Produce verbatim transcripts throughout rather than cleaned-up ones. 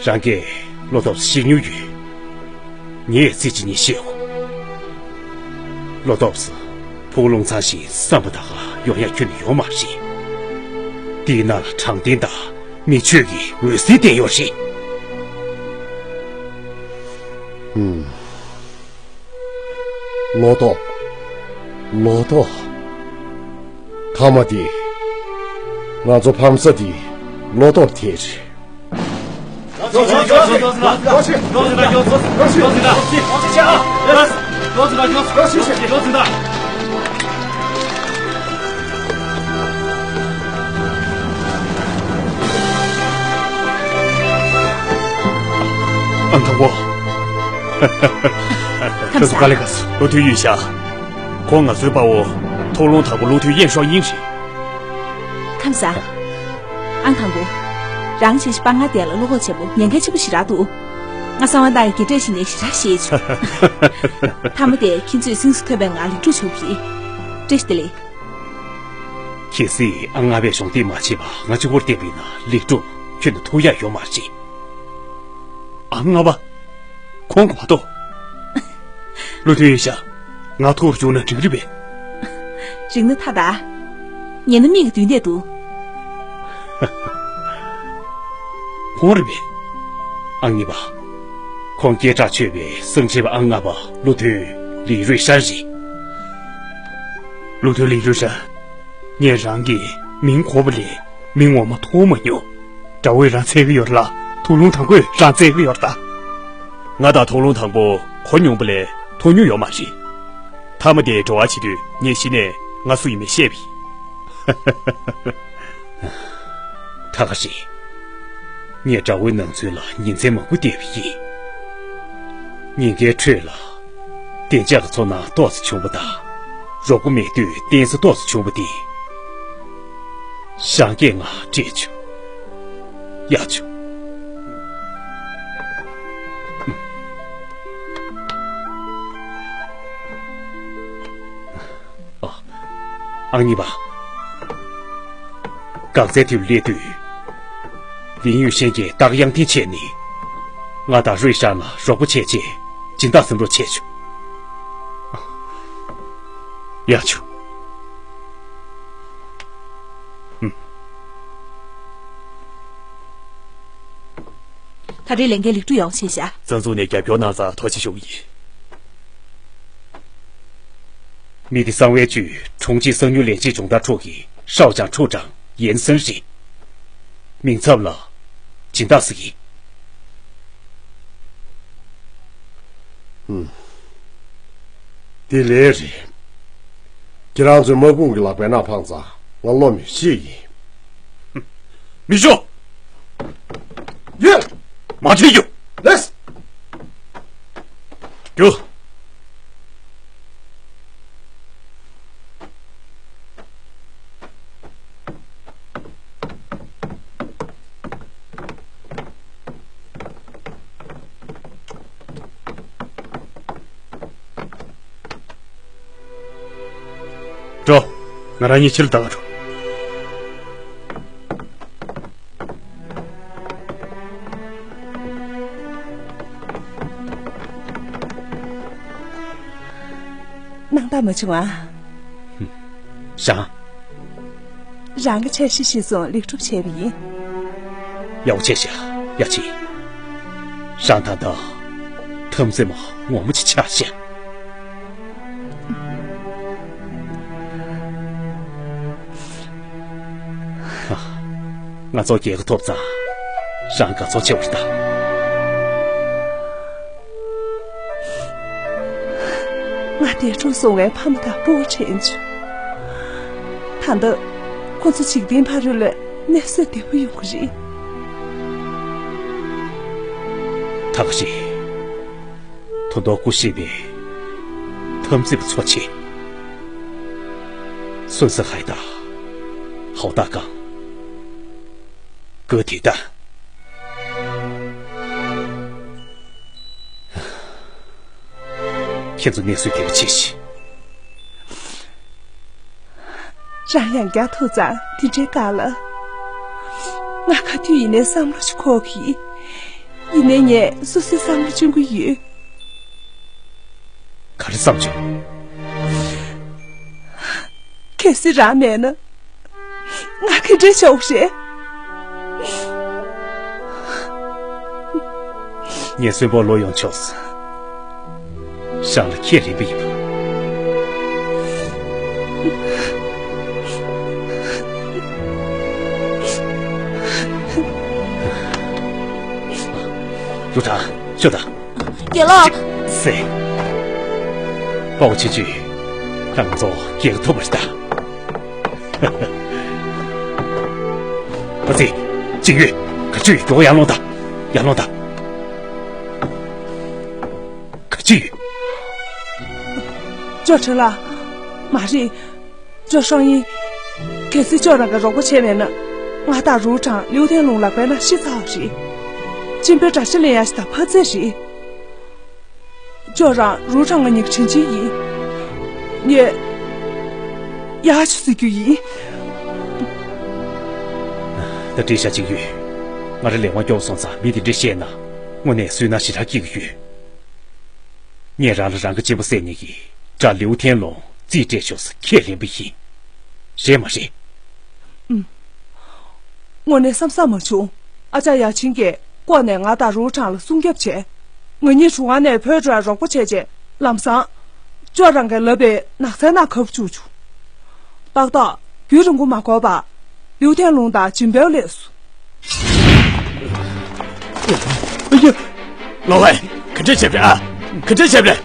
རང་གིས་བློ་ཐོབ་ཤེས་མྱོང་ཡོད། ངས་ཚིག་གཅིག་གཉིས་བཤད་འོ། བློ་ཐོབ་ཕུག་ལུང་ཚང་ཞིང་བསམ་པ་དག་ཡོང་ཡ་ཁྱོན་ནས་ཡོད་མ་རེད། དེའི་ནང་ལ་དྲང་བདེན་དང་མི་ཆོས་ཀྱི་འོད་ཟེར་བསྟན་ཡོད་རེད། ཧུམ། ལོ་ཏོག་ལོ་ཏོག་མཐའ་མ་དེ། ང་ཚོ་ཕམ་ས་དེ་ལོ་ཏོག་དེ་རེད། ཨ་དང་པོ། ཁམས་བཟང་། ཁམས་བཟང་། དཀའ་ལས་ཁག་སོང་། བློ་མཐུན་ཡུལ་ཤ། ཁོང་ང་ཚོའི་དཔའ་བོ་མཐོང་ལུང་དང་པོ་བློ་མཐུན་ཡེ་ཧྲོ་དབྱིང་རེད། ཁམས་བཟང་། ཨང་དང་པོ། རང་བྱས་ཤིག་དཔའ་ངར་ལྡན་ལ་བློ་ཁོག་ཆེན་པོ་ཉེན་ཁ་ཆེན་པོ་ཞེ་དྲག་འདུག་ང་གསང་བ་བདག་གི་རྒྱུགས་སྤྲད་ཞིག་ནས་ཞེ་དྲག་ཤེས་བྱུང་། མཐའ་མ་དེ་ཁྱེད་ཚོས་སེམས་སུ་ཐོན་པའི་ངང་ལེགས་གྲུབ་བྱུང་བ་རེད། བཀྲ་ཤིས་བདེ་ལེགས། གལ་སྲིད་ཨང་ལྔ་པས་གཞོགས་འདེགས་མ་བྱས་པ་ང་གཅིག་པོར་བསྡད་པ་ཡིན་ན་ལེགས་གྲུབ་ཁྱོན་ནས་ཐོབ་ཡ་ཡོད་མ་རེད། ཨང་ལྔ་པ། ཁོང་གོ་མ་གཏོགས། བློ་མཐུན་ཡིན་ཤག་ང་ཐུག་རུ་བཅུག་ན་འགྲིག་རེད་པས། འགྲིག་ན་ཐ་ད། ཉན་ན་མིག་གིས་མདུན་བསྡད་འདུག་ཁོང་རེད་པས། ཨང་གཉིས་པ། ཁོང་སྐད་གྲགས་ཆོད་པའི་སངས་རྒྱས་པ་ཨང་ལྔ་པ་བློ་མཐུན་ལི་རུས་ཧྲན་རེད། བློ་མཐུན་ལི་རུས་ཧྲན། ངས་རང་གི་མིང་གོ་བ་ལས་མི་ངོ་མ་མཐོང་མ་མྱོང་། དགྲ་བོས་རང་བཙལ་གི་ཡོད་ལ་ཐུག་ལུང་དང་པོས་རང་བཙལ་གི་ཡོད་ད། ང་དང་ཐུག་ལུང་དང་པོ་གོ་མྱོང་པ་ལས་མཐོང་མྱོང་ཡོད་མ་རེད། མཐའ་མ་དེ་འགྲོ་བ་བྱེད་དུས་ངས་གཞི་ནས་ང་སུ་ཡིན་མིན་བཤད་པ་ཡིན། ད་ག་རེད། ངས་དགྲ་བོའི་ནང་ཚུལ་ལ་ཉིན་མཚན་མང་པོ་བལྟས་པ་ཡིན། ཉིན་འགའི་ཁྲོད་ལ། བདེ་འཇགས་ཀྱི་ཚོར་སྣང་ཏོག་ཙམ་བྱུང་བ་དང་། རོགས་པ་མེད་དུས་བརྟན་ས་ཏོག་ཙམ་བྱུང་བ་དེ། ཞང་གིས་ང་སྤྲད་བྱུང་། གཡར་བྱུང་། ཨ། ཨང་གཉིས་པ། འགག་རྩའི་དུས་སླེབས་དུས། ལིན་ཡུས་ཤན་གྱིས་སྟག་དབྱངས་ཐིན་བྱས་ནས། ང་དང་རུས་ཧྲན་ལ་རོགས་པ་བྱས་རྗེས་སྦྱིན་བདག་ཟིན་རོགས་བྱས་བྱུང་། ཡ་ཆུ། ཨུམ། ད་རེས་ལས་འགན་ལེགས་གྲུབ་ཡོང་ཆེ་བཞག་བཙན་འཛུལ་ནས་རྒྱབ་སྐྱོར་གནང་ཙང་ཐུགས་རྗེ་ཆེ་ཞུ་གི་ཡིན། མི་དེ་གསང་བའི་བཅུད་གྲོང་ཁྱེར་གསང་མྱུལ་ལས་བྱེད་སྦྱོང་བརྡར་ཁྲོད་ཀྱི་ཧྲའོ་ཅང་ཁྲུའུ་ཀྲང་ཡན་སན་རེད། མིང་ཚབ་ལ་སྦྱིན་བདག་ཟེར་གི། ཧུམ། དེ་ལས་རེད། ཁྱེད་རང་ཚོའི་དམག་དཔུང་གི་ལག་པའི་ནང་འཕངས་ཙང་ང་བློ་མི་ཤེས་ཡིན། མི་ཤོག་ཡོད། མ་ཁྲིད་རྒྱུ། ལེགས། རྒྱུ། འགྲོ། ང་རང་གཉིས་ཕྱིར་ལྟ་ག་འགྲོ། སྣང་དག་མ་བྱུང་ཨ། ཧུམ། ཞང་། རང་གི་འཆར་གཞི་གཞིར་བཟུང་ལེགས་གྲུབ་བྱས་པ་ཡིན། ཡག་པོ་བྱས་ཤག་ཡ་ཆི། རང་ད་ལྟ་འཐབ་འཛིང་མ་ངོ་མ་ཅིག་ཆགས་ཤག་ང་ཚོ་རྒྱལ་ཁ་ཐོབ་ཙང་རང་དགའ་ཚོར་ཆེ་བ་རེད་ད། ང་འདས་གྲོངས་སོང་བའི་ཕ་མ་དང་སྤུ་གུ་དྲན་བྱུང་། ད་ལྟ་ཁོ་ཚོ་འཇིག་རྟེན་ཕ་རོལ་ལ་གནས་གསོས་བདེ་པོ་ཡོང་གི་རེད། ཐག་རིང་། ད་དུང་སྐུ་གཤེགས་པའི་འཐབ་འཛིང་པ་ཚོ་ཆེ། སུན་སི་ཧའེ་དང་ཧའོ་ཏ་ཀང་། ཀུའུ་ཐི་ཏན། ཁྱེད་ཚོ་གནས་ཚུལ་དེ་ག་ཆེ་ཞིག་རང་ཡང་བསྐྱར་ཐུག་ཙང་དེ་འདྲའི་དཀའ་ལ། ང་ག་དུས་ཡིན་ནའི་བསམ་བློ་ཞིག་འཁོར་གི། ཡིན་ནའི་ངས་སོ་སོའི་བསམ་བློ་བཅོས་ཀྱི་ཡོད། ག་རེ་བསམ་བྱུང་། གལ་སྲིད་རང་མེད་ན། ང་ག་འདྲ་བྱ་བ་རེད། ངས་གསོན་པོ་ལོག་ཡོང་ཆོག་རང་ལ་ཁས་ལེན་པ་ཡིན་པ། རུ་ཁྲང་། ཤོད་དང་། རྒྱལ་ལགས། ཅི། སེ། དཔའ་བོ་ཆེ་ཆུས། ང་ཚོ་རྒྱལ་ཁ་ཐོབ་པ་རེད་ད། པ་ཙི། ཅིང་ཡུས། ག་ཅི་ཡོད། མགྱོགས་ཡར་ལོངས་དང་། ཡར་ལོངས་དང་། ག་ཅི་ཡོད། ཅོ་ཁྲེན་ལགས། མ་རེད། ཅོ་ཧྲང་ཡིན། གལ་སྲིད་ཅོ་རང་གིས་རོགས་པ་བྱས་མེད་ན། ང་དང་རུའུ་ཁྲང་ལིའུ་ཐན་ལུང་ལག་པའི་ནང་ཤི་ཚར་བ་རེད། ཅིན་པའི་དགྲ་ཤ་ལེན་ཡག་ཞིག་དང་ཕ་ཚད་རེད། ཅོ་རང་རུའུ་ཁྲང་ང་གཉིས་ཀྱི་དྲིན་ཆེན་ཡིན། ངས་ཡག་ཆུ་ཟེར་རྒྱུ་ཡིན། ད་བྲིས་ཤག་ཅིང་ཡུས། ང་རང་ལས་དབང་སྐྱོར་སོང་ཙང་མི་དེ་འདྲས་བཤད་ན་དངོས་གནས་སུན་སྣང་ཞེ་དྲག་སྐྱེ་གི་ཡོད། ངས་རང་ལ་རང་གི་གཅེན་པོ་བསད་ཉེན་གྱི་དགྲ་ལིའུ་ཐན་ལུང་རྩིས་སྤྲད་ཆོག་ས་ཁས་ལེན་པ་ཡིན། རེད་མ་རེད། ཨུམ། དངོས་གནས་བསམ་བསམ་མ་བྱུང་། ཨ་ཅག་ཡ་ཆིང་གིས་ལྐོག་ནས་ང་དང་རུའུ་ཁྲང་ལ་སྲུང་སྐྱོབ་བྱས། ང་གཉིས་གྲུ་ཁང་ནས་བུད་འགྲོ་ཡ་རོགས་པ་བྱས་རྗེས་ལམ་སང་། ཅོ་རང་གིས་ལབ་པའི་ནགས་ཚལ་ནང་གབ་བཅུག་བྱུང་། ཏག་ཏག་རྒྱུན་རིང་པོ་མ་འགོར་བར། ལིའུ་ཐན་ལུང་དང་ཇིན་པའོ་སླེབས་སོང་། ཨ་ཡ། ལོ་ཝེ། ག་འདྲས་བྱས་པ་རེད་ཨ། ག་འདྲས་བྱས་པ་རེད་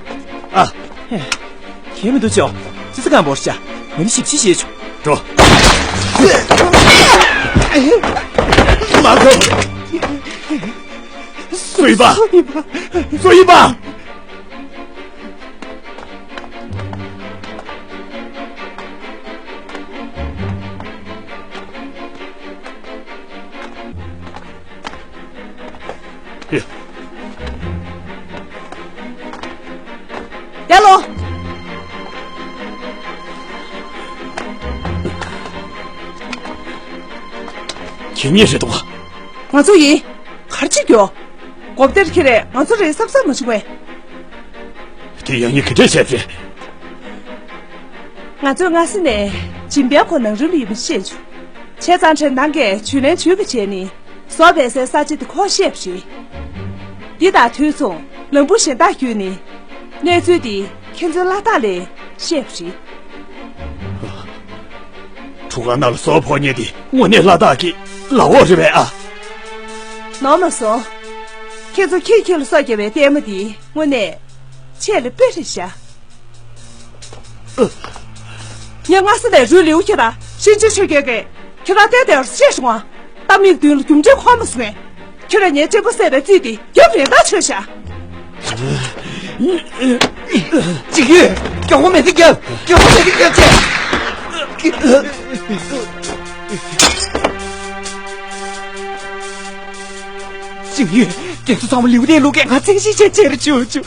ཨ། ཧེ། ཁྱད་མི་འདུག་ཅོ། ཙི་ཙི་གང་བོར་བྱ། ང་ནི་ཞིབ་ཕྱི་བྱེད་ཆོག་འགྲོ། མ་གོ། སུ་ཡིན་པ། སུ་ཡིན་པ། ཡ། ཡ་ལོ། ཁྱེད་གཉིས་རེད་འདུག་ག་ང་ཚོ་ཡིན། ག་རེ་བྱེད་རྒྱུ། གོ་བདེར་ཁྱེད་རེད་ང་ཚོ་རེད་བསམ་བསམ་མ་བྱུང་བས། དེ་ཡང་ཉིད་ག་འདྲས་བྱས་རེད། ང་ཚོས་སྔ་ས་ནས་ཇིན་པའོ་ཁོ་ནང་རུལ་ཡིན་པ་ཤེས་བྱུང་། བྱས་ཙང་དྲན་ནང་གས་ཇུས་ལེན་ཇུས་པ་བྱས་ནས་བཟོ་བའི་སའི་ས་ཆ་དེ་ཁོ་ཤེས་པ་རེད། འདི་དང་དུས་མཚུངས་ལམ་བུ་གཞན་དག་བརྒྱུད་ནས་གནས་ཚུལ་འདི་ཁྱེད་ཚོའི་ལྷ་བདག་ལས་ཤེས་པ་རེད། གྲུ་ཁ་ནང་ལ་སོག་ཕོག་ཉེ་དེ་དངོས་གནས་ལྷ་བདག་གི་ལག་འོག་རེད་པས་ཨ། ནོར་མ་སོང་། ཁྱེད་ཚོ་ཁྱི་ཁྱི་ལ་སོགས་རྒྱབ་པའི་ལྟད་མོ་འདི་དངོས་གནས་ཆེད་ལས་དཔེ་རེད་ཤག་ངས་སྔ་ས་ནས་རུའུ་ལིའུ་ཁྱེད་དང་ཤིན་ཅི་ཆོས་རྒྱལ་གྱིས་ཁྱེད་རང་བལྟས་བསྡད་པ་ཤེས་སོང་ང་། ད་མིག་མདུན་ལ་རྒྱུ་འབྲས་མཁོ་མ་སོང་ངས། ཁྱོད་རང་ངའི་གཅེན་པོ་བསད་པའི་རྩིས་དེ་རྒྱབ་རེ་ད་ཆོད་ཤག་ཅིག་ཡོད། མགྱོགས་པོ་མེད་དུ་རྒྱབ། མགྱོགས་པོ་མེད་དུ་རྒྱབ་བྱས། ཅིག་ཡོད། དེ་ཚོ་ཚང་མ་ལིའུ་ཏན་ལུག་གིས་ང་བཙན་ཤེད་བྱས་བྱས་རེད་ཅུ་ཅུ།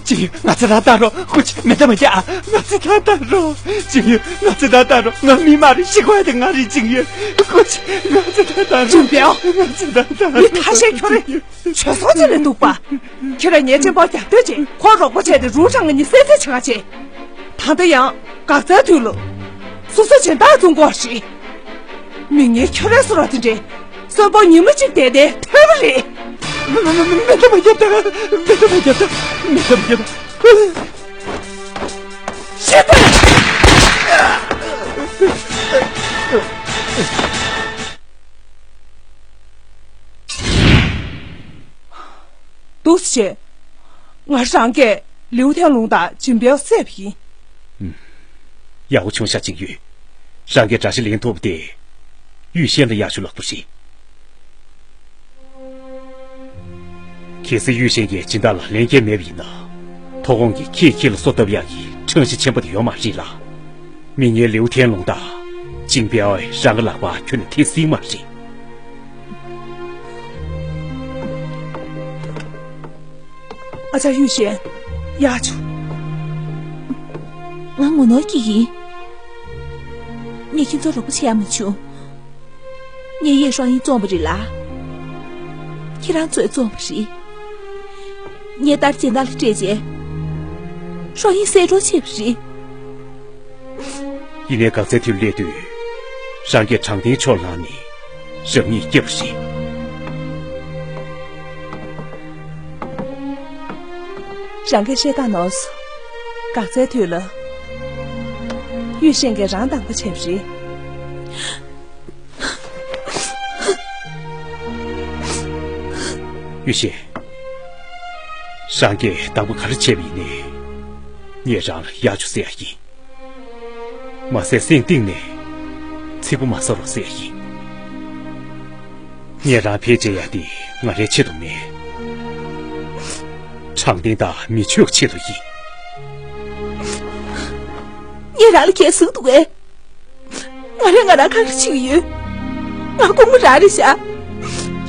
ཅིག་ཡོད། ང་ཚེ་ཐར་བཏང་རོགས། ཧུ་ཅི། མེ་མདའ་མ་རྒྱག་ང་ཚེ་ཐར་བཏང་རོགས། ཅིག་ཡོད། ང་ཚེ་ཐར་བཏང་རོགས། ང་མི་མ་རེད། ཤི་དགོས་ཡ་དེ་ང་རེད། ཅིག་ཡོད། ཧུ་ཅི། ང་ཚེ་ཐར་བཏང་རོགས། ཅུང་པའོ། ང་ཚེ་ཐར་བཏང་རོགས། མི་ཁ་ཤས་ཁྱོད་རེད། བྱོལ་སོང་ཅི་ལས་འདུག་པ། ཁྱེད་རང་ངའི་གཅེན་པོ་རྒྱག་འདོད་ཅེས་ཁོ་རོགས་པ་བྱས་ཏེ་རུའུ་ཁྲང་ང་གཉིས་བསད་རྩིས་བྱེད་ག་བྱེད། ད་ལྟ་ཡང་འགག་རྩའི་དུས་ལ་སོ་སོ་སྦྱིན་བདག་བཙོང་དགོས་ཤིག་མི་ངན་ཁྱོད་རའི་སོ་ར་དེ་འདྲས་གསོན་པོ་ཉི་མ་གཅིག་བསྡད་དེ་ཐོས་པ་རེད། མེ་མདའ་མ་རྒྱབ་དང་། མེ་མདའ་མ་རྒྱབ་དང་། མེ་མདའ་མ་རྒྱབ་དང་། ཤེས་པ། འདུག་སེ་བྱས། ང་རང་གིས་ལིའུ་ཐན་ལུང་དང་ཇིན་པའོ་བསད་པ་ཡིན། ཡག་པོ་བྱུང་ཤག་ཅིག་ཡོད། རང་གིས་དགྲ་ཤ་ལེན་ཐུབ་པ་དེ་ཡུས་ཤན་ལ་ཡག་ཤོས་ལབ་དགོས་རེད། གལ་སྲིད་ཡུས་ཤན་གྱིས་སྦྱིན་བདག་ལ་ལན་སྐྱེལ་མེད་པ་ཡིན་ན། ཐོ་ཁོང་གིས་ཁྱེད་ཁྱེད་ལ་སོ་བཏབ་ཡག་གི་གྲངས་གཞི་ཆེན་པོ་དེ་ཡོད་མ་རེད་ལ། མི་ངན་ལིའུ་ཐན་ལུང་དང་ཇིན་པའོ་རང་གི་ལག་པར་ཁྱོན་ནས་ཐེ་སྲིང་མ་རེད། ཨ་ཅག་ཡུས་ཤན། ཡག་བྱུང་། ང་ངོ་ནོར་གྱི་ཡིན། ངས་ཁྱེད་ཚོར་རོགས་པ་བྱེད་ཡ་མ་བྱུང་། ངས་ཡེ་ཧྲང་ཡིན་བཙོང་བ་རེད་ལ། ཁྱེད་རང་ཚོས་བཙོངས་པ་རེད། ངས་ལྟར་སྦྱིན་བདག་ལ་སྤྲད་རྗེས། ཧྲོ་ཡིན་གསལ་སྒྲོག་བྱས་པ་རེད། ཡིན་ནའི་འགག་རྩའི་མཐུ་སླེབས་དུས། རང་གིས་དྲང་བདེན་ཕྱོགས་ལངས་ནས་རང་ཉིད་བསྐྱབས་པ་རེད། རང་གིས་བཤད་སྟངས་ནོར་སོང་། འགག་རྩའི་མཐུ་ལ། ཡུས་ཤིན་གྱིས་རང་དང་པོ་བྱས་པ་རེད། ཡུས་ཤིན། རང་གིས་དང་པོ་ག་རེ་བྱས་པ་ཡིན་ནའི། ངས་རང་ལ་ཡག་ཆུ་ཟེར་ཡ་ཡིན། མ་ཟད་སེམས་གཏིང་ནས་ཚིག་པ་མ་ཟ་རོགས་ཟེར་ཡ་ཡིན། ངས་རང་ཕལ་ཆེར་ཡ་དེ་ང་རའི་ཆེད་དུ་མེད། དྲང་བདེན་དང་མི་ཆོས་ཀྱི་ཆེད་དུ་ཡིན། ངས་རང་ལ་གལ་གསུངས་འདུག་གས། ང་རང་ང་རང་ག་རེ་བྱེད་ཀྱི་ཡོད། ང་ཁོང་མོ་རང་རེད་ཤག་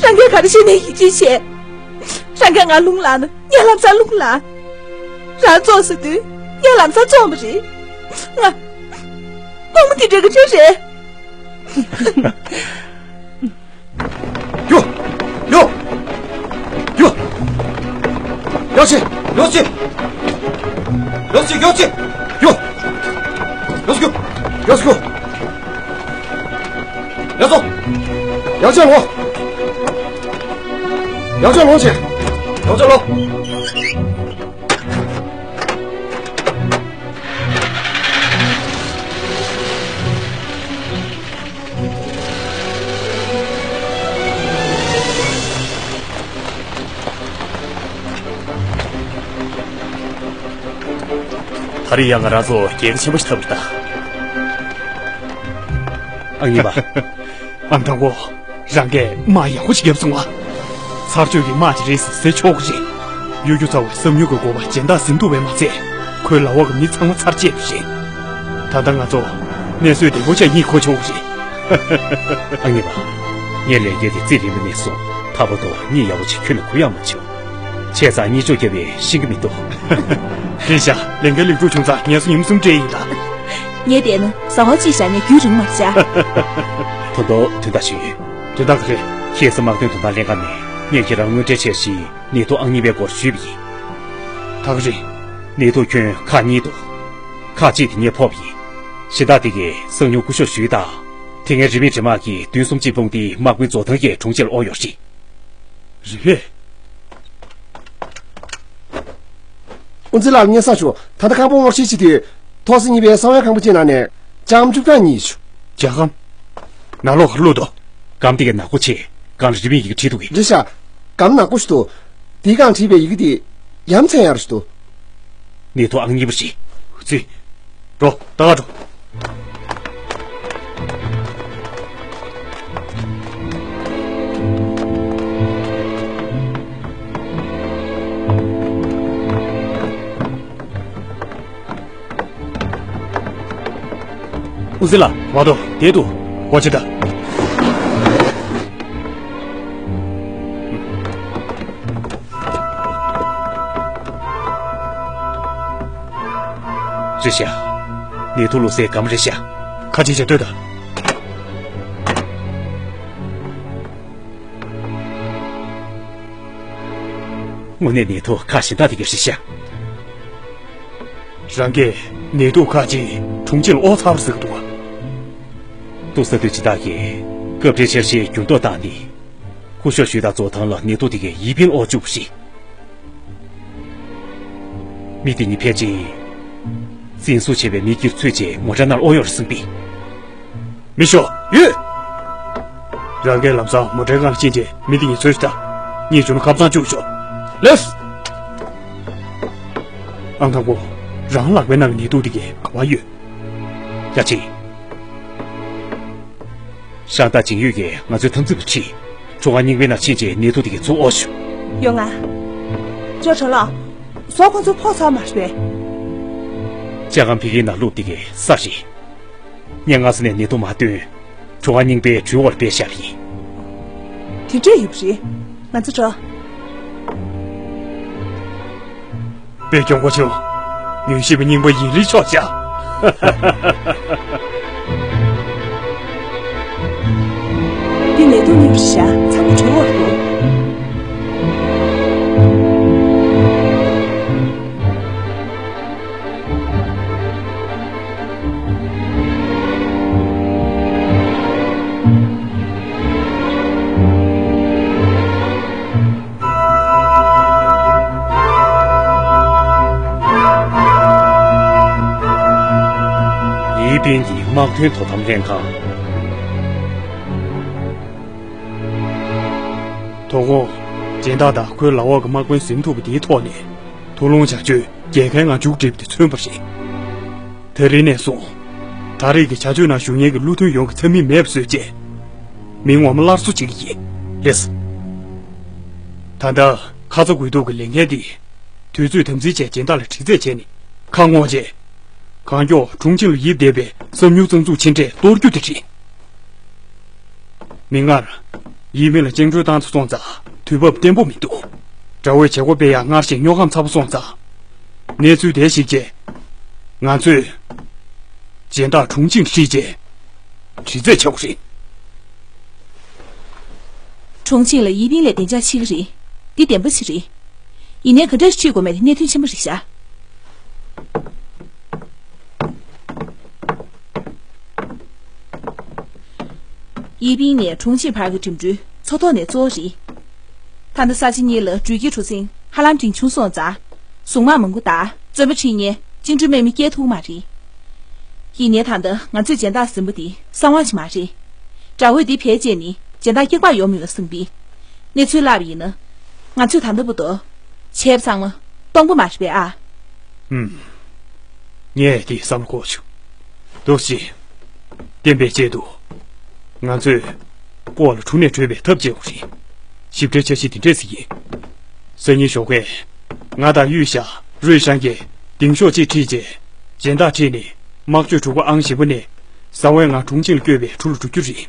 རང་གིས་ག་རེ་བཤད་ནའི་ཡིད་ཆེས་བྱས། རང་གིས་ང་རླུང་ལངས་ན་ངས་ལམ་སང་རླུང་ལངས། རང་བཙོང་ཟེར་དུས་ངས་ལམ་སང་བཙོང་བ་རེད། ང་ཁོང་མོ་དེ་འདྲ་གི་ཆ་རེད། ཡོ། ཡོ། ཡོ། ཡོ་ཆེ། ཡོ་ཆེ། ཡོ་ཆེ། ཡོ་ཆེ། ཡོ། ཡོ་ཆེ། ཡོ་ཆེ། ཡོ་ཆེ། ཡོ་ཆེ་ལོ། ཡོ་ཆེ་ལོ་ཆེ། ཡོ་ཆེ་ལོ། ད་རེས་ཡང་ང་རང་ཚོ་རྒྱལ་ཁ་ཆེན་པོ་ཞིག་ཐོབ་པ་རེད་ད། ཨང་གཉིས་པ། ཨ་མ་དང་པོ། རང་གིས་དམག་ཡག་པོ་ཞིག་བརྒྱབ་སོང་ང་། ཚར་གཅོད་ཀྱི་དམག་ཅིག་རེད་ཟེར་ཆོག་གི་རེད། གཡོ་སྒྱུ་ཚ་བའི་བསམ་མྱོང་གི་འགོ་པ་སྦྱིན་བདག་ཟིན་ཐུབ་པས་མ་ཚད། ཁོའི་ལག་འོག་གི་མི་ཚང་མ་ཚར་བཅད་པ་རེད། ད་ལྟ་ང་ཚོ་གནས་ཚུལ་བདེ་པོ་ཆགས་གཉིད་ཁུག་ཆོག་གི་རེད། ཨ་མྱེས་པ། ངས་ལས་འགན་དེ་རྩིས་ལེན་པ་ནས་བཟུང་ད་བར་དུ་གཉིད་ཡག་པོ་ཅིག་ཁྱོན་ནས་ཁུག་ཡག་མ་བྱུང་། བྱས་ཙང་གཉིད་ཅོག་བརྒྱབ་པས་ཤེས་ཀྱི་མི་འདུག་རེད་ཤག་ལས་འགན་ལེགས་གྲུབ་བྱུང་ཙང་ངལ་གསོ་ཉིན་གསུམ་སྤྲད་ཡིན་ད། ངས་བལྟས་ན་ཟ་བ་གཅིག་བཞག་ནས་རྒྱུན་རིང་མ་བཞག་དོན་དུ་དོན་དག་ཞིག་ཡོད། དོན་དག་ག་རེ། ཁྱེད་ཚོ་དམག་དོན་དོན་དག་ལྷན་ཁང་ནས་ངས་ཁྱེད་རང་དངོས་འབྲེལ་འཆར་གཞིའི་ནད་དུག་ཨང་གཉིས་པའི་སྐོར་ཞུས་པ་ཡིན། ད་ག་རེ། ནད་དུག་ཁྱོན་ཁག་གཉིས་འདུག་ཁག་གཅིག་དེ་ངས་ཕོག་པ་ཡིན། གཞན་དག་དེ་གའི་གསང་མྱུལ་སྐུ་ཞབས་ཞུས་དང་། དེ་སྔའི་རི་མེ་འདྲེ་དམག་གིས་བདུན་གསུམ་གཅིག་སྤུངས་ཏེ་དམག་དཔོན་རྫོགས་ཐང་གི་དྲུང་ཆེ་ལ་དབོར་ཡོད་རེད། རེད་པས། དབུ་འཛིན་ལགས་སྙན་སེང་ཞུ། ད་ལྟ་ཁང་པ་དབོར་སྐྱེལ་བྱེད་དུས། ཐོག་ས་གཉིས་པའི་གསང་བའི་ཁང་པ་གཅིག་ནང་ནས་ལྕགས་སྒམ་བཅུ་གྲངས་གཉིས་ཞུ། ལྕགས་སྒམ། ནང་ལོགས་ག་རེ་བླུགས་འདུག་སྒམ་དེ་གའི་ནག་པོ་ཆེ། སྒང་ལ་རི་མོའི་ཡི་གེ་བྲིས་འདུག་གས། རེད་ཤག་སྒམ་ནག་པོ་ཞིག་འདུག་དེའི་སྒང་བྲིས་པའི་ཡི་གེ་དེ་ཡ་མཚན་ཡག་རུ་ཞིག་འདུག་ནད་ཐོག་ཨང་གཉིས་པ་རེད། ཙི། འགྲོ། ད་ག་འགྲོ། དབུ་འཛིན་ལགས། མ་གཏོགས་བསྡད་འདུག་སྒོ་ཕྱེ་དང་། རེད་ཤག་ནད་དུག་བླུགས་སའི་སྒམ་རེད་ཤག་ཁ་ཕྱེ་བྱས་ལྟོས་དང་། དངོས་གནས་ནད་དུག་ཁག་གཞན་དག་དེ་ག་རེད་ཤག་རང་གིས་ནད་དུག་ཁག་ཅིག་དྲུང་ཆེ་ལ་དབོར་ཚར་ཟེར་གི་འདུག་ག་འདུག་ས་དུས་སྦྱིན་བདག་གིས་སྐབས་འཕྲལ་འཆར་གཞིའི་འགྱུར་ལྡོག་བཏང་ནས། སྐུ་ཞབས་ཞུས་དང་རྫོགས་ཐང་ལ་ནད་དུག་དེ་གའི་ཡིད་ཕན་དབོར་བཅུག་པ་རེད། མི་དེ་གཉིས་ཕལ་ཆེར་འཛིན་བཟུང་བྱས་པའི་མི་དཀྱིལ་ཚུད་རྗེས་ངོ་དྲག་ནང་ལ་དབོར་ཡོད་རེད་བསམ་པས། མི་ཤོག་ཡོད། རང་གིས་ལམ་སང་མོ་ཊའི་སྒང་ལ་ཕྱིན་རྗེས་མི་དེ་གཉིས་འཚོལ་ཤོག་དང་། གཉིད་བྱུང་ན་ཁ་སང་བཅུག་ཤོག་ལེགས། ཨང་དང་པོ། རང་ལག་པའི་ནང་གི་ནད་དུག་དེ་གའི་ག་པར་ཡོད། བཀའ་སྤྱི། ཤང་ཏ་ཅིང་ཡུས་ཀྱིས་ང་ཚོའི་འཐབ་འཛིང་པ་ཁྲིད། གྲོང་ཁ་རྙིང་པའི་ནང་ཕྱིན་རྗེས་ནད་དུག་དེ་གའི་ཚུར་དབོར་ཤོག་ཡོང་ང་། ཅོ་ཁྲོ་ལོ། ཟོག་ཁོ་ཚོ་ཕོག་ཚར་མ་རེད་པས། ལྕགས་སྒམ་ཕ་གིའི་ནང་བླུགས་དེ་གའི་ས་རེད། ངས་སྔ་ས་ནས་ནད་དུག་མ་བཏོན། གྲོང་ཁ་རྙིང་པའི་གྲུའི་འོག་ལ་སྦས་བཞག་པ་ཡིན། དེ་འདྲས་ཡོད་པ་རེད། ང་ཚོ་འགྲོ། དཔེ་གྱོང་པོ་ཆེ་བ། ཉུལ་ཞིབ་པའི་རྙིང་པ་ཡིན་ལི་ཆོག་བྱ། འདི་ནད་དུག་རྙིང་པ་ཞིག་བཞག་ཚང་མ་གྲུའི་འོག་ཏུ། དབྱིན་གྱི་དམག་དོན་དོ་དམ་ལྷན་ཁང་། དོ་དགོང་། སྦྱིན་བདག་དང་ཁོའི་ལག་འོག་གི་དམག་དཔོན་ཟིན་ཐུབ་པ་དེའི་ཐོག་ནས་ཐུགས་ལོངས་བྱ་སྤྱོད་རྒྱལ་ཁའི་ངང་མཇུག་སྒྲིལ་བ་དེ་མཚོན་པ་རེད། དེ་རིང་ནས་བཟུང་། ད་རེས་ཀྱི་བྱ་སྤྱོད་ནང་ཞུགས་མཁན་གྱི་བློ་མཐུན་ཡོངས་ཀྱི་མཚན་མིང་མེད་པ་བཟོས་རྗེས། མི་ངོ་མ་སླར་གསོ་བྱེད་ཀྱི་ཡིན། ལགས་སོ། ད་ལྟ་ཁ་ཚ་དགོས་གཏུགས་ཀྱི་ལས་འགན་འདི། དུས་ཚོད་དམ་འཛིན་བྱས་སྦྱིན་བདག་ལ་དྲི་རྩད་བྱས་ནས་ཁ་སྔོག་རྗེས། གང་མགྱོགས་ཁྲུང་ཆིང་ལ་ཡིབ་བསྡད་པའི་བསམ་མྱོང་གཙང་འཛུགས་ཕྱིར་འཐེན་གཏོར་རྒྱུ་དེ་རེད། མིག་སྔར། ཡིན་མིན་ལ་བཅིངས་འགྲོལ་བཏང་ཚར་སོང་ཙང་དུས་བབ་བརྟན་པོ་མི་འདུག་དགྲ་བོས་བྱེད་སྒོ་སྤེལ་ཡག་སྔར་བཞིན་རྙོག་གམ་ཚ་པོ་སོང་ཙང་། གནས་ཚུལ་དེ་གཞིགས་རྗེས། ང་ཚོས། སྦྱིན་བདག་ཁྲུང་ཆིང་ཁྲིད་རྗེས། དྲི་རྩད་བྱ་དགོས་རེད། ཁྲུང་ཆིང་ལ་ཡི་པིང་ལས་བདེ་འཇགས་ཤིག་རེད། འདི་བདེན་པ་ཞིག་རེད། ཡིན་ནའི་ག་འདྲ་ཞིག་ཁྲིད་དགོས་མེད་དེ་གནད་དོན་ཆེན་པོ་རེད་ཤག་ཡི་པིང་ནས་ཁྲུང་ཆིང་བར་གྱི་འགྲིམ་འགྲུལ་མཚོ་ཐོག་ནས་གཙོ་བོ་རེད། ད་ལྟ་ས་ཆ་གཉིས་ལ་འགྲུལ་སྐྱེལ་གྲུ་གཟིངས་ཧ་ལམ་འབྲིང་ཆུང་སོང་ཙང་། གཟུངས་དམག་མང་པོ་དང་བཙོན་པ་ཁྲིད་མཁན་བཅིངས་འགྲོལ་དམག་མི་སྐྱེལ་ཐུབ་མ་རེད། ཡིན་ནའི་ད་ལྟ་ང་ཚོས་སྦྱིན་བདག་ཟིན་པ་འདི་གསང་བ་ཞིག་མ་རེད། དགྲ་བོས་འདི་བེད་སྤྱད་ནས་སྦྱིན་བདག་སྐྱག་པ་ཡོང་མི་ཡོང་བསམ་པས། གནས་ཚུལ་བརླག་པ་ཡིན་ན། ང་ཚོས་ད་ལྟ་བར་དུ་བྱས་པ་ཚང་མ་སྟོང་པ་མ་རེད་པས་ཨ། ཧུམ། ངས་འདི་བསམ་བློ་འཁོར་བྱུང་། འདུག་སེ་བྱེད། བསྟན་པའི་ཆེད་དུ། ང་ཚོས་སྤོ་ལོ་གྲུ་ནས་བྲོས་པའི་ཐབས་བྱེད་དགོས་རེད། ཞིབ་ཕྲའི་འཆར་གཞི་འདི་འདྲས་ཞིག་ཡིན། སང་ཉིན་ཞོགས་ཀས་ང་དང་གཡུས་ཤ་རུས་ཤང་གིས་ལྡིང་ཤོག་ཅིག་ཁྲིད་རྗེས་སྦྱིན་བདག་ཁྲིད་ནས་དམག་སྤྱོད་གྲུ་གུ་ཨང་བཞི་པ་ནས་གསང་བའི་ངང་གྲུང་ཆིང་ལ་བསྐྱོད་པའི་གྲུ་ལ་འགྲོ་རྒྱུ་རེད།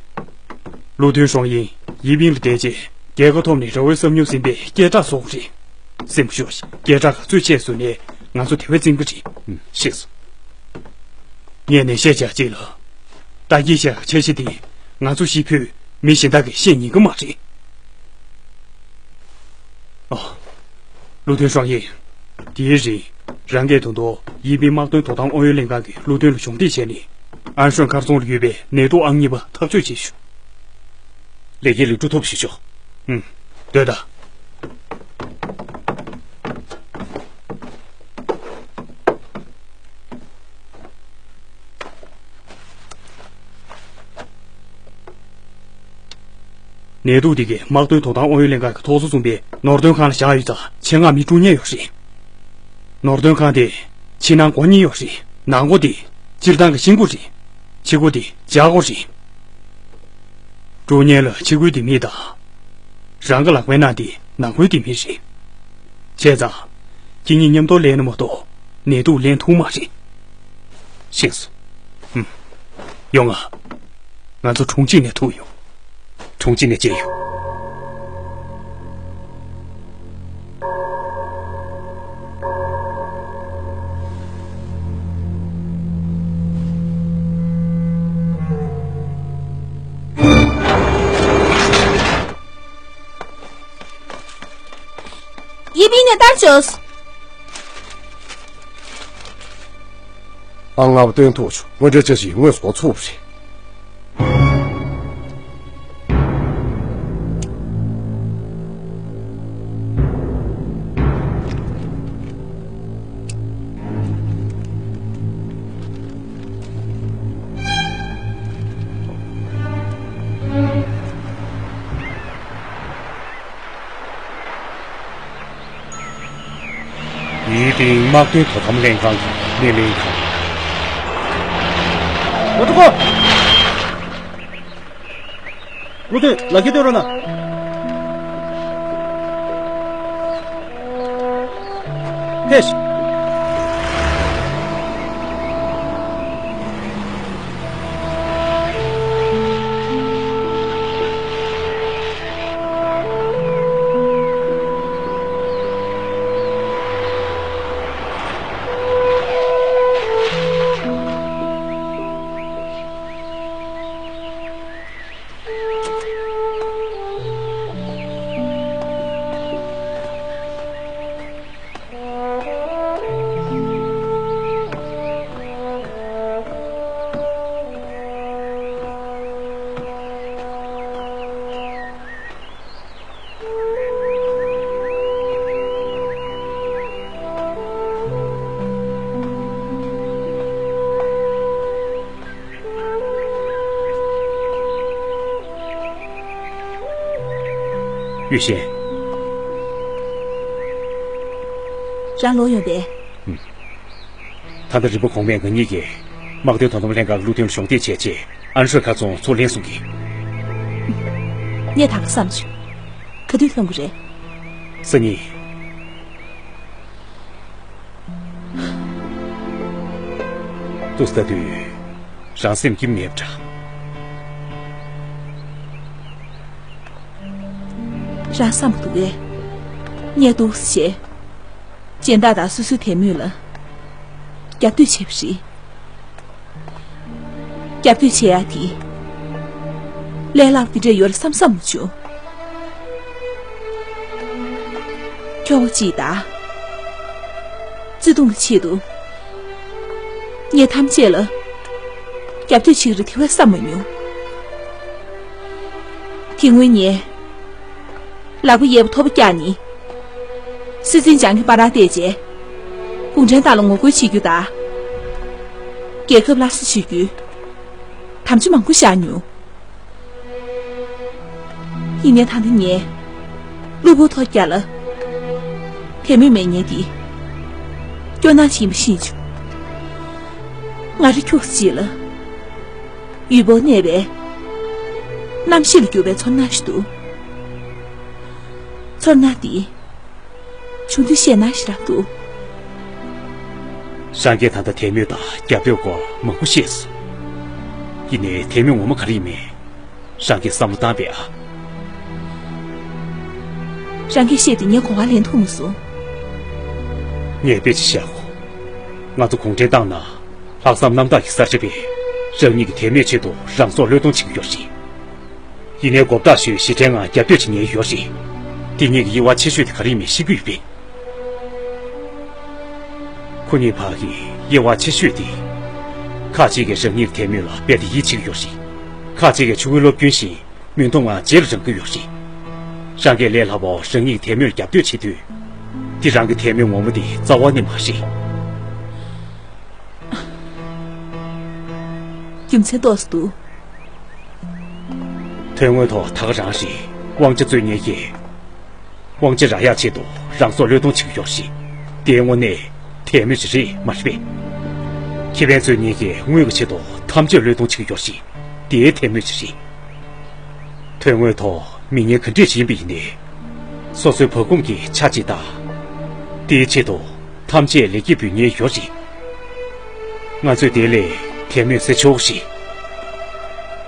བློ་མཐུན་ཧྲོང་ཡིན་ཡི་པིང་ལ་བསྡད་རྗེས་རྒྱལ་ཁ་ཐོབ་ནས་ར་བའི་བསམ་མྱོང་ཟིན་པའི་སྐད་གྲགས་བཟོ་དགོས་རེད། སེམས་ཤོག་སྐད་གྲགས་ག་ཚོད་ཆེ་སོང་ནས་ང་ཚོ་དེ་བས་བཙན་གྱི་རེད། ཤེས་སོང་། ངས་ནན་བཤད་བྱ་ཅིག་ལ། ད་གིན་བཤད་འཆར་གཞི་དེ་ང་ཚོ་ཤི་ཕོད་མི་གཞན་དག་གིས་ཤེས་ཉན་གི་མ་རེད། ཨ། བློ་མཐུན་ཧྲོང་ཡིན། དེའི་རིང་རང་གིས་ད་དུང་ཡི་པིང་དམག་དོན་དོ་དམ་ཨང་ཡོད་ལྷན་ཁང་གི་བློ་མཐུན་ལ་གཞོགས་འདེགས་བྱས་ནས་ཨན་ཧྲོན་མཁར་རྫོང་ལ་ཡོད་པའི་ནེ་ཏོ་ཨང་གཉིས་པ་ཐག་གཅོད་བྱེད་ཤོག་ལས་ཀྱི་ལེགས་གྲུབ་ཐོབ་ཞུ་ཆོག་ཧུམ། སྡོད་ད། ནད་དུག་འདི་གའི་དམག་དོན་དོ་དམ་ཨང་ཡོད་ལྷན་ཁང་གི་ཐོག་སོ་གསུམ་པའི་ནོར་དོན་ཁང་ལ་བཞག་ཡོད་ཙང་ཆེད་མངགས་མི་དཀྲུག་མཁན་ཡོད་རེད། ནོར་དོན་ཁང་དེ་ཕྱི་ནང་སྒོ་གཉིས་ཡོད་རེད། ནང་སྒོ་དེ་སྤྱིར་བཏང་གི་ཤིང་སྒོ་རེད། ཕྱི་སྒོ་དེ་ལྕགས་སྒོ་རེད། དཀྲུག་མཁན་ལ་ཕྱི་སྒོའི་ལྡེ་མིག་དང་། རང་གི་ལག་པའི་ནང་དེ་ནང་སྒོའི་ལྡེ་མིག་རེད། བྱས་ཙང་། ཁྱེད་གཉིས་མཉམ་དུ་ལེན་ན་མ་གཏོགས་ནད་དུག་ལེན་ཐུབ་མ་རེད། ཤེས་སོང་། ཧུམ། ཡོང་ང་། ང་ཚོ་ཁྲུང་ཆིང་ནས་ཐུག་ཡོང་། ཁྲུང་ཆིང་ནས་བཅད་ཡོང་། ཡི་པིང་ནས་བཏང་ཆོག་ཨང་ལྔ་པ་སྟོན་ཐུབ་བྱུང་། དངོས་འབྲེལ་འཆར་གཞི་དངོས་སུ་འགོ་ཚུགས་པ་རེད། ཡི་པིང་དམག་དོན་དོ་དམ་ལྷན་ཁང་གི་སྣེ་ལེན་ཁང་། ལོ་ཏོ་ཀོ། བློ་མཐུན་ལག་འཁྱེར་སྟོན་རོགས་གནང་། ཕེབས། ཡུས་ཤན། རང་ལོག་ཡོང་པས། ད་ལྟ་རིམ་པ་གོང་མས་ང་གཉིས་ཀྱིས་དམག་དོན་དོ་དམ་ལྷན་ཁང་གི་བློ་མཐུན་ལ་གཞོགས་འདེགས་བྱས་རྗེས་ཨན་ཧྲོས་མཁར་རྫོང་ཚུར་ལེན་གསུང་གི། ངས་ད་ག་བསམ་བྱུང་། ག་དུས་ཐོན་དགོས་རེད། སང་ཉིན། ཏུ་ལྟ་དུས་རང་སེམས་སྐྱིད་མེད་པ་འདྲ། རང་བསམ་པ་འདུག་གས། ངས་འདུག་སེ་བྱས། སྦྱིན་བདག་དང་སོ་སོའི་དད་མོས་ལ་རྒྱབ་གཏོད་བྱས་པ་རེད། རྒྱབ་གཏོད་བྱེད་ཡག་དེ་ལས་སླ་པོ་དེ་འདྲ་ཡོད་རེད་བསམ་བསམ་མ་བྱུང་། ཁྱོ་ག་གཅིག་དང་བརྩེ་དུང་གི་ཆེད་དུ་ངས་ཐམས་ཅད་ལ་རྒྱབ་གཏོད་བྱེད་ཀྱི་རེད་དེ་བས་བསམ་མ་མྱོང་། དེ་སྔོན་ངས་ལག་པ་གཡས་པ་ཐོག་པ་བཀྱགས་ནས། སྲིད་འཛིན་ལྗང་གི་པར་ར་བལྟས་རྗེས། གུང་ཁྲན་ཏང་ལ་ངོ་རྒོལ་བྱེད་རྒྱུ་དང་། རྒྱལ་ཁབ་སླར་གསོ་བྱེད་རྒྱུའི་དམ་བཅའ་མང་པོ་བཞག་མྱོང་། ཡིན་ནའི་ད་ལྟ་ངས་གློ་བུར་ཐོལ་རྒྱག་ལ་དད་མོས་མེད་མཁན་འདི་སྐྱོ་སྣང་ཞིག་ཡིན་པ་ཤེས་བྱུང་། ང་རང་ཁྱུག་ཙམ་ཅིག་ལ་ཡུལ་བོར་གནས་པའི་གནམ་གཤིས་ལ་གྱུར་པའི་ཚོར་སྣང་ཞིག་འདུག་ཚོར་སྣང་འདི་བྱུང་དུས་བཤད་ན་ཞེ་དྲག་འདུག་རང་གིས་ད་ལྟ་དད་མོས་དང་རྒྱབ་སྐྱོར་སྐོར་མང་པོ་བཤད་སོང་། ཡིན་ནའི་དད་མོས་ངོ་མ་ག་རེ་ཡིན་མིན་རང་གིས་བསམ་བློ་བཏང་པས་ཨ། རང་གིས་བཤད་དེ་ངས་གོ་བ་ལེན་ཐུབ་མ་སོང་། ངས་དཔེ་ཅིག་བཤད་གོ། ང་ཚོ་གུང་ཁྲན་ཏང་ནང་ལྷག་བསམ་རྣམ་དག་གི་གསར་བརྗེ་པས་རང་ཉིད་ཀྱི་དད་མོས་ཆེད་དུ་རང་སྲོག་བློས་གཏོང་བྱེད་ཀྱི་ཡོད་རེད། ཡིན་ནའི་མགོ་བཏགས་ཞུས་ཞི་བྲལ་ངང་རྒྱབ་སྐྱོར་བྱེད་མཁན་ཡོད་རེད། དེ་གཉིས་ཀྱི་དབྱེ་བ་ཆེ་ཤོས་དེ་ག་རེ་ཡིན་མིན་ཤེས་ཀྱི་ཡོད་པས། ཁོ་གཉིས་བར་གྱི་དབྱེ་བ་ཆེ་ཤོས་དེ། ཁ་ཅིག་གིས་རང་ཉིད་ཀྱི་དད་མོས་ལ་རྦད་དེ་ཡིད་ཆེས་ཀྱི་ཡོད་རེད། ཁ་ཅིག་གིས་ཕྲུ་གུའི་སློབ་རྒྱུན་བཞིན་མུན་དུ་ངང་རྗེས་ལ་འབྲང་གི་ཡོད་རེད། རང་གིས་ལས་སླ་པོ་རང་ཉིད་ཀྱི་དད་མོས་ལ་རྒྱབ་གཏོད་བྱེད་དུས། དེ་རང་གི་དད་མོས་ངོ་མ་དེ་རྩ་བ་ནས་མ་རེད། རྒྱུ་མཚན་ཏོག་ཙམ་འདུག་དོན་དངོས་ཐོག་ད་ག་རང་རེད། དབང་ཆ་རྩོད་མཁན་གྱིས་དབང་ཆ་རག་ཡག་ཆེད་དུ་རང་སྲོག་བློས་གཏོང་བྱེད་ཀྱི་ཡོད་རེད། དེའི་དངོས་གནས་དད་མོས་ཅིག་རེད་མ་རེད་པས། ཁེ་ཕན་རྩོད་མཁན་གྱིས་དངུལ་གྱི་ཆེད་དུ་ཐམས་ཅད་བློས་གཏོང་བྱེད་ཀྱི་ཡོད་རེད། དེའི་དད་མོས་ཅིག་རེད། དོན་དངོས་ཐོག་མི་ངན་ག་འདྲས་ཤིག་ཡིན་པ་ཡིན་ནའི། སོ་སོའི་བག་འཁུམས་ཀྱི་ཆ་གཅིག་དང་། དེའི་ཆེད་དུ་ཐམས་ཅད་ལེགས་སྐྱེས་འབུལ་མཁན་ཡོད་རེད། ང་ཚོས་དེ་ལས་དད་མོས་ཟེར་ཆོག་ཞིག་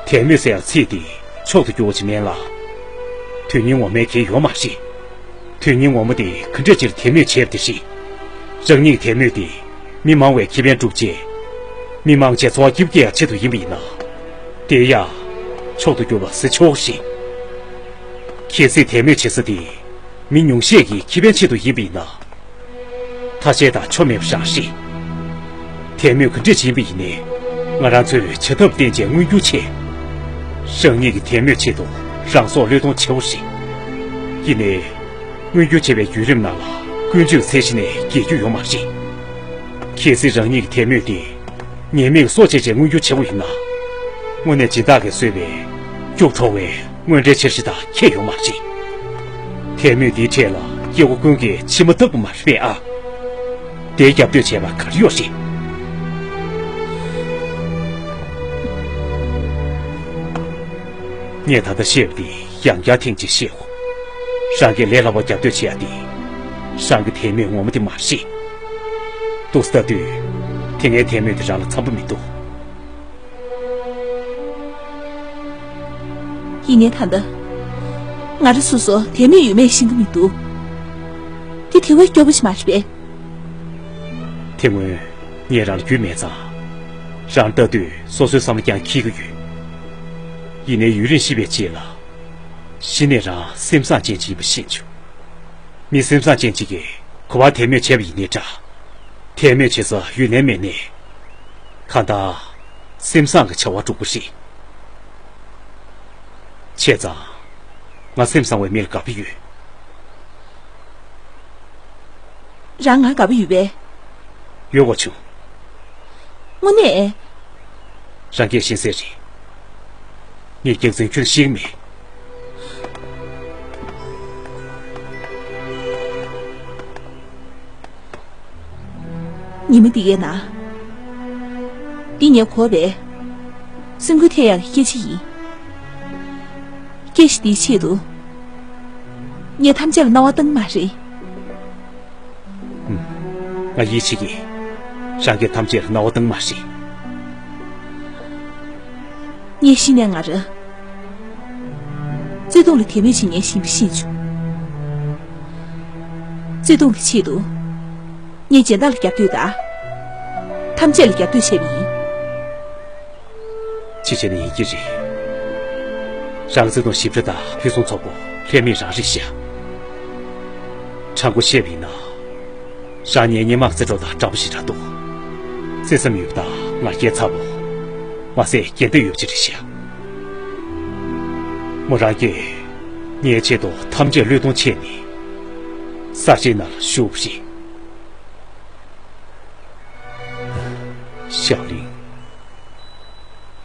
དད་མོས་ཟེར་ཡག་ཚིག་དེ་མཆོག་ཏུ་གྱུར་བ་ཅིག་མིན་ལ། དོན་སྙིང་ངོ་མའི་གལ་ཡོད་མ་རེད། དོན་སྙིང་ངོ་མ་དེ་ག་འདྲས་ཅིག་ལ་དད་མོས་བྱས་པ་དེ་རེད། རང་ཉིད་ཀྱི་དད་མོས་དེ་མི་མང་བའི་ཁེ་ཕན་སྒྲུབ་ཆེད། མི་མང་ཆེ་འཚོ་བ་སྐྱིད་པོ་སྐྱེལ་ཡག་ཆེད་དུ་ཡིན་པ་ཡིན་ན། དེ་ཡང་མཆོག་ཏུ་གྱུར་པ་ཟེར་ཆོག་ཞིག་གལ་སྲིད་དད་མོས་བྱེད་ས་དེ་མི་ཉུང་ཤས་ཀྱི་ཁེ་ཕན་ཆེད་དུ་ཡིན་པ་ཡིན་ན། ཐ་ཤལ་དང་ཆོ་མེད་པ་རང་རེད། དད་མོས་ག་འདྲས་ཡིན་པ་ཡིན་ནའི། ང་རང་ཚོས་བྱ་ཐབས་བསྟེན་བྱས་མངོན་འགྱུར་ཆེད། རང་ཉིད་ཀྱི་དད་མོས་ཆེད་དུ་རང་སྲོག་བློས་གཏོང་བྱེད་དགོས་རེད། ཡིན་ནའི། མངོན་འགྱུར་བྱེད་པའི་བརྒྱུད་རིམ་ནང་ལ་ཀུན་སྤྱོད་ཚད་གཞི་ནས་རྒྱས་རྒྱུ་ཡོད་མ་རེད། གལ་སྲིད་རང་ཉིད་ཀྱི་དད་མོས་དེ། ཉེས་དམིགས་སྲོག་བཅད་བྱས་མངོན་འགྱུར་བྱེད་དགོས་ཡིན་ན། དངོས་གནས་སྦྱིན་བདག་གིས་བཟོས་པའི་སྐྱུག་བྲོ་བའི་དངོས་འབྲེལ་འཆར་གཞི་དང་ཁྱད་ཡོད་མ་རེད། དད་མོས་འདིའི་གྲས་ལ་སྐྱེ་བོ་ཀུན་གྱིས་མཆིལ་མ་བཏབ་དགོས་མ་རེད་པས་ཨ། དེའི་རྒྱབ་གཏོད་བྱས་པ་ག་རེ་ཡོད་རེད། ངས་ད་ལྟ་བཤད་པ་འདི་ཡང་བསྐྱར་ཐེངས་གཅིག་བཤད་དགོས། རང་གིས་ལས་སླ་པོ་རྒྱབ་གཏོད་བྱེད་ཡ་དེ། རང་གི་དད་མོས་ངོ་མ་དེ་མ་རེད། འདུག་སེ་ལྟ་དུས། དེ་སྔའི་དད་མོས་དེ་རང་ལ་འཚམ་པོ་མི་འདུག་ཡིན་ནའི་ད་ལྟ། ང་རང་སོ་སོ་དད་མོས་ཡོད་མེད་ཤེས་ཀྱི་མི་འདུག་དེ་དེ་བས་སྐྱོ་པོ་ཞིག་མ་རེད་པས། དེ་སྔོན་ངས་རང་ལ་རྒྱུས་མེད་ཙང་། རང་ལྟ་དུས་སོ་སོའི་བསམ་བློ་ཀྱང་འཁྱེར་གྱི་ཡོད། ཡིན་ནའི་ཡུན་རིང་ཤི་བའི་རྗེས་ལ། གཞི་ནས་རང་སེམས་བཟང་ཅན་ཅིག་ཡིན་པ་ཤེས་བྱུང་། མི་སེམས་བཟང་ཅན་ཅིག་གིས་ག་པར་དད་མོས་བྱས་པ་ཡིན་ནའི་འདྲ། དད་མོས་བྱེད་ས་ཡོད་ནའི་མེད་ནའི། གང་ལྟར། སེམས་བཟང་གི་བྱ་བ་སྒྲུབ་པ་རེད། བྱས་ཙང་། ང་སེམས་བཟང་བའི་མི་ལ་དགའ་པོ་ཡོད། རང་ང་དགའ་པོ་ཡོད་པས། ཡོད་དགོས་བྱུང་། དངོས་གནས། རང་སྐད་ཤེས་གསལ་རེད། ངས་རྒྱག་འཛིན་ཁྱོད་ཤེས་ཀྱི་མེད། ཉི་མ་འདི་གའི་ནང་། འདི་ངས་གོ་བས། སེམས་འགུལ་ཐེབས་ཡག་གི་སྐད་ཆ་ཡིན། སྐད་ཆ་འདིའི་ཆེད་དུ། ངས་ཐམས་ཅད་ལ་རྣ་བ་བཏང་མ་རེད། ཨུམ། ང་ཡིད་ཆེས་ཀྱིས། རང་གིས་ཐམས་ཅད་ལ་རྣ་བ་བཏང་མ་རེད། ངས་གཞི་ནས་ང་རང་། བརྩེ་དུང་ལ་དད་མོས་བྱེད་མཁན་ཞིག་ཡིན་པ་ཤེས་བྱུང་། བརྩེ་དུང་གི་ཆེད་དུ། ངས་སྦྱིན་བདག་ལ་རྒྱབ་གཏོད་དང་། ཐམས་ཅད་ལ་རྒྱབ་གཏོད་བྱས་པ་ཡིན། ཅི་བྱས་ནས་ཡིན་གྱི་རེད། རང་བརྩེ་དུང་ཞིབ་ཕྲ་དང་ཕུན་སུམ་ཚོགས་པོ་ལྷད་མེད་རང་རེད་ཤག། དྲང་པོ་བཤད་པ་ཡིན་ན། རང་ཉིད་སྔོན་མ་རྩེ་གྲོགས་དང་འདྲ་པོ་ཞིག་རེད་འདུག། བརྩེ་སེམས་ཡོད་པ་དང་ང་རྒྱལ་ཚ་པོ། མ་ཟད་རྒྱལ་འདོད་ཡོད་པ་ཅིག་རེད་ཤག། མོ་རང་གིས་ངའི་ཆེད་དུ་ཐམས་ཅད་བློས་གཏོང་བྱས་ནས། ས་ཆའི་ནང་ལ་བཞུགས་པ་རེད། ཞའོ་ལིང།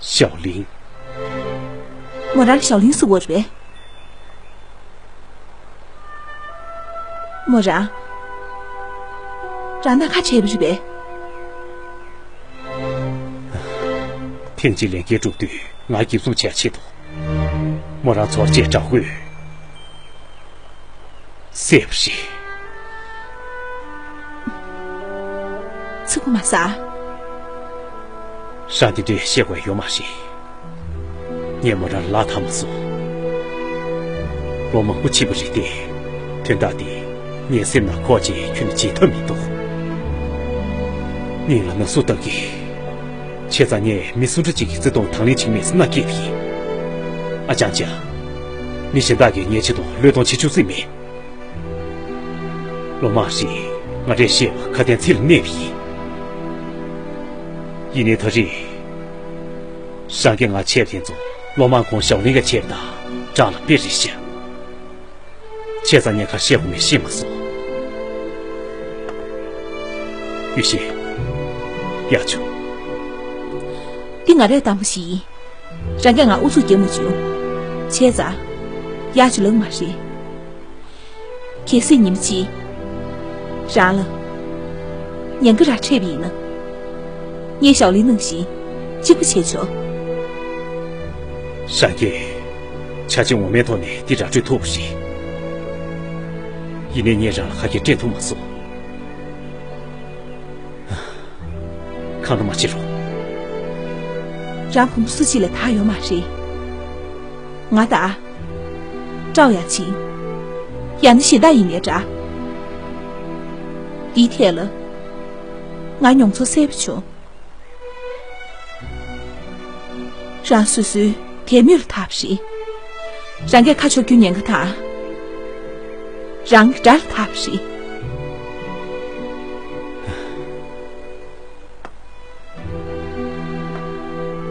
ཞའོ་ལིང་། མོ་རང་ལ་ཞའོ་ལིང་ཟེར་བ་རེད་པས། མོ་རང་། རང་དང་ཁ་བྲལ་བ་རེད་པས། ཐེངས་གཅིག་ལས་འགན་སྒྲུབ་དུས་ང་འགེབས་སྲུང་བྱེད་ཆེད་དུ། མོ་རང་ཚོར་ཅེས་དྲག་དགོས། སེ་བ་ཞིག། ཚིག་པ་མ་ཟ། རང་འདི་འདྲས་བཤད་དགོས་ཡོད་མ་རེད། ངས་མོ་རང་ལ་ཐར་མ་སོང་། ལོ་མང་པོ་ཕྱིན་པ་རེད་དེ། དོན་དག་འདི་ངའི་སེམས་ནང་འཁོར་རྗེས་ཁྱོན་ནས་བརྗེད་ཐབས་མི་འདུག། སྙིང་ལ་ན་ཟུག་བཏང་གི། བྱས་ཙང་ངས་མི་སུ་འདྲ་ཅིག་གི་བརྩེ་དུང་དང་ལེན་བྱེད་མེད་ཟེར་མནའ་སྐྱེལ་བ་ཡིན། ཨ་ཅང་ཅང་། མི་གཞན་དག་གིས་ངའི་ཆེད་དུ་བློས་གཏོང་བྱེད་བཅུག་སྲིད་མེད། ལོ་མང་རིང་ང་རས་བཤད་པ་ཁ་དན་ཚིག་ལ་གནས་པ་ཡིན། ཡིན་ནའི་ད་རེས། རང་གིས་ང་ཆད་པ་དེ་ཚོ་ལོ་མང་གོང་ཞའོ་ལིང་གིས་ཆད་པ་དང་རང་ལ་དཔེ་རེད་ཤག། བྱས་ཙང་ངས་ཁ་བཤད་དགོས་མིན་ཤེས་མ་སོང་། ཡུས་ཤིན། ཡ་ཆུ། འདི་ང་རས་བཏང་པ་ཞིག་ཡིན། རང་གིས་ང་ཨུ་ཚུགས་རྒྱབ་མ་བྱུང་། བྱས་ཙང་། ཡ་ཆུ་ལགས་མ་རེད། གལ་སྲིད་ཉིན་གཅིག་རང་ལ་ཉེན་ཁ་རང་འཕྲད་པ་ཡིན་ན། ངས་ཞའོ་ལིང་ནང་བཞིན་གཅིག་པ་བྱས་ཆོག། རང་གིས་ཆ་རྐྱེན་ངོ་མའི་ཐོག་ནས་འདི་ར་སྤྲོད་ཐུབ་པ་རེད། ཡིན་ནའི་ངས་རང་ལ་ཁ་སྐད་སྤྲད་ཐུབ་མ་སོང་། གང་འདྲ་མ་བྱེད་རོགས། རང་བུ་མོ་སུ་གཅིག་ལ་བདག་ཡོད་མ་རེད། ང་ད། ཀྲའོ་ཡ་ཆིང་། ཡང་ན་གཞན་དག་ཡིན་ནའི་འདྲ། འདིའི་ཐད་ལ། ང་མྱོང་ཚོར་གསལ་པོ་བྱུང་། རང་སོ་སོའི་དད་མོས་ལ་ཐར་པ་རེད། རང་གིས་ཁ་ཕྱོགས་རྒྱུའི་ཉེན་ཁ་དང་། རང་གི་དགྲ་ལ་ཐར་པ་རེད།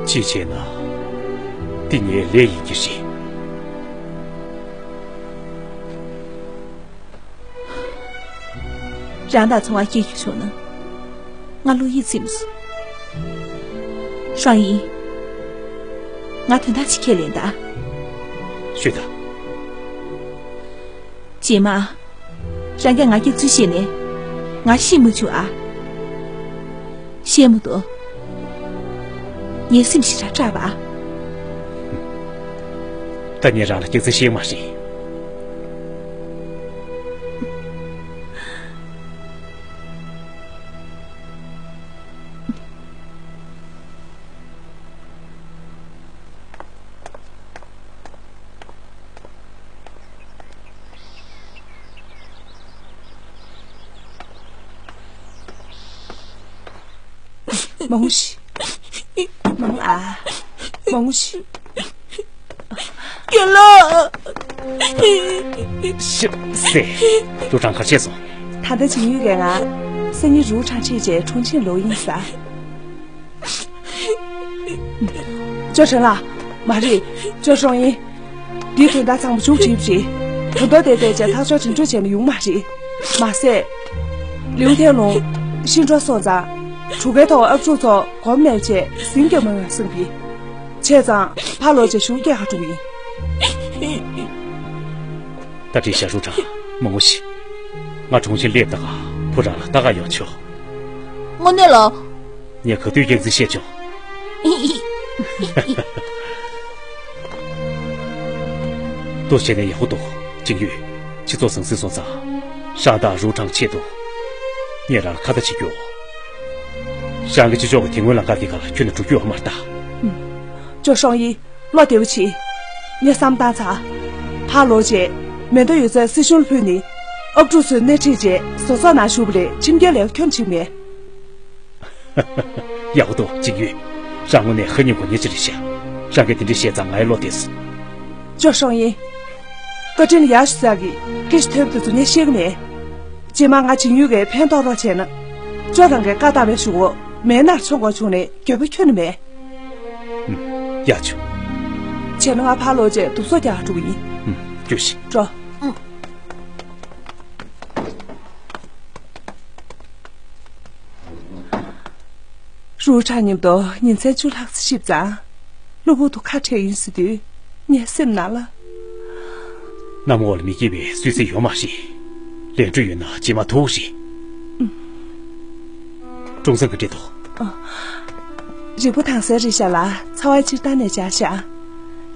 གཅིག་བྱས་ན། འདི་ངའི་ལས་ཡིན་གྱི་རེད། རང་དང་ཚོང་བ་སྐྱེལ་རྒྱུ་བྱུང་ན། ང་བློ་ཡིད་ཚིམ་སོང་། ཧྲང་ཡིན། ང་དོན་དག་ཅིག་ཁས་ལེན་དང་། ཤོད་དང་། རྗེས་མ། རང་གིས་ང་སྐྱག་རྫུན་བཤད་ནས་ང་ཤེས་མ་བྱུང་ཨ། ཤེས་མ་གཏོགས། ངའི་སེམས་ཞེ་དྲག་སྐྲག་པ་ཨ། ད་ངས་རང་ལ་སྐྱག་རྫུན་བཤད་མ་རེད། མང་ཞིག་མང་ཨ། མང་ཞིག་རྒན་ལགས། ཤི་སེ། ཀྲུའུ་ཀྲང་ག་རེ་བྱས་སོང་། ད་ལྟ་ཅིང་ཡུས་ཀྱིས་ང་སང་ཉིན་རུའུ་ཁྲང་ཁྲིད་བྱས་ཁྲུང་ཆིང་ལོག་ཡིན་ཟེར། ཅོ་ཧྲེང་ལགས། མ་རེད། ཅོ་ཧྲོང་ཡིན། འདིའི་དོན་དག་ཚང་མ་མཇུག་སྒྲིལ་བྱེད། ད་དུང་བསྡད་བསྡད་བྱས་ཐག་གཅོད་དེ་འདྲ་བྱས་ན་ཡོང་མ་རེད། མ་ཟད། ལིའུ་ཐན་ལུང་། ཤིན་ཀྲོ་སོང་ཙང་། གྲུ་ཁའི་ཐོག་ཨབ་ཕྲུག་ཚོ་གོམ་མེད་བྱས་ཟིང་རྒྱབ་མ་ཡོང་བསམ་གི། བྱས་ཙང་ཕར་ལོག་བྱས་གཞུག་སྐྱེལ་ག་འགྲོ་གི་ཡིན། ད་བྲིས་བཞག་རུ་དྲག་མང་པོ་ཞིག་ང་གྲོང་ཁྱེར་སླེབས་ད་ག་བུ་རང་ལ་ལྟ་ག་ཡོང་ཆོག་དངོས་གནས་ལ། ངས་ག་དུས་ཡིག་ཚིག་བཤད་ཆོག་ཏུ་བྱས་ནས་ཡག་པོ་འདུག་ཅིང་ཡུས། ཁྱེད་ཚོ་ཟང་ཟིང་སོང་ཙང་། ཧྲང་དང་རུའུ་ཁྲང་ཆེད་དུ། ངས་རང་ལ་ཁ་བརྡ་བྱེད་རྒྱུ། ཧྲང་གི་ཕྱི་ཕྱོགས་ཀྱི་དེ་སྔོན་ལམ་ཁ་དེ་ག་ལ་ཁྱོན་ནས་འགྲོ་རྒྱུ་ཡོད་མ་རེད་ད། ཅོ་ཧྲོང་ཡི། བློ་བདེ་པོ་བྱེད། ངས་བསམ་བཏང་ཚར། ཕར་ལོག་རྗེས། མེ་མདའ་ཡོད་ཚད་སྲིད་གཞུང་ལ་ཕུལ་ནས། ཨབ་ཕྲུག་ཚོའི་སྣེ་ཁྲིད་རྗེས་བཟོ་ཚོགས་ནང་ཞུགས་པ་ལས་ཁྲིམས་འགལ་ལས་ཁྱོན་ནས་བྱེད་ཀྱི་མེད། ཡག་པོ་འདུག་ཅིང་ཡུས། ཧྲང་དངོས་གནས་ཧ་སྙིང་གོ་ཉེ་ཅིག་རེད་ཤག་ཧྲང་གིས་དེ་འདྲ་བཤད་ཙང་ང་ཡི་བློ་བདེ་སོང་། ཅོ་ཧྲོང་ཡི། བཀའ་དྲིན་ཡག་ཤོས་ཙག་གི་སྐད་ཆ་ཐོས་པ་དེ་ཚོ་ངས་ཤེས་ཀྱི་མེད། རྗེས་མ་ང་ཅིང་ཡུས་ཀྱིས་ཕན་ཐོགས་རོགས་བྱས་ན། ཅོ་རང་གིས་བཀའ་བཏང་བའི་གཞུག་གུ་མེ་མནར་འཆོར་དགོས་བྱུང་ནས་འགྱོད་པ་ཁྱོན་ནས་མེད། ཨུམ། ཡག་བྱུང་། བྱས་ན་ང་ཕར་ལོག་རྗེས་བསྡུ་གསོག་རྒྱག་འགྲོ་གི་ཡིན། ཨུམ། རྒྱུགས་ཤིག་འགྲོ། ཨུམ། རུའུ་ཁྲང་མཉམ་དུ་ཉིན་མཚན་བཅུ་ལྷག་ཙམ་གཤིབས་ཙང་། གློ་བུར་དུ་ཁ་བྲལ་ཡིན་ཟེར་དུས་ངའི་སེམས་ནང་ལ། གནམ་འོག་ལ་མི་སྐྱིད་པའི་གསོལ་ཚིགས་ཡོད་མ་རེད། ལས་འཕྲོ་ཡོད་ན་རྗེས་མ་ཐུག་རེད། ཀྲུང་ཚང་གི་འབྲེལ་འདུག་རིང་པོ་དྭངས་གསལ་རེད་ཤག་ལ་ཚ་བ་སྤྱིར་བཏང་ནས་འཇགས་ཤག་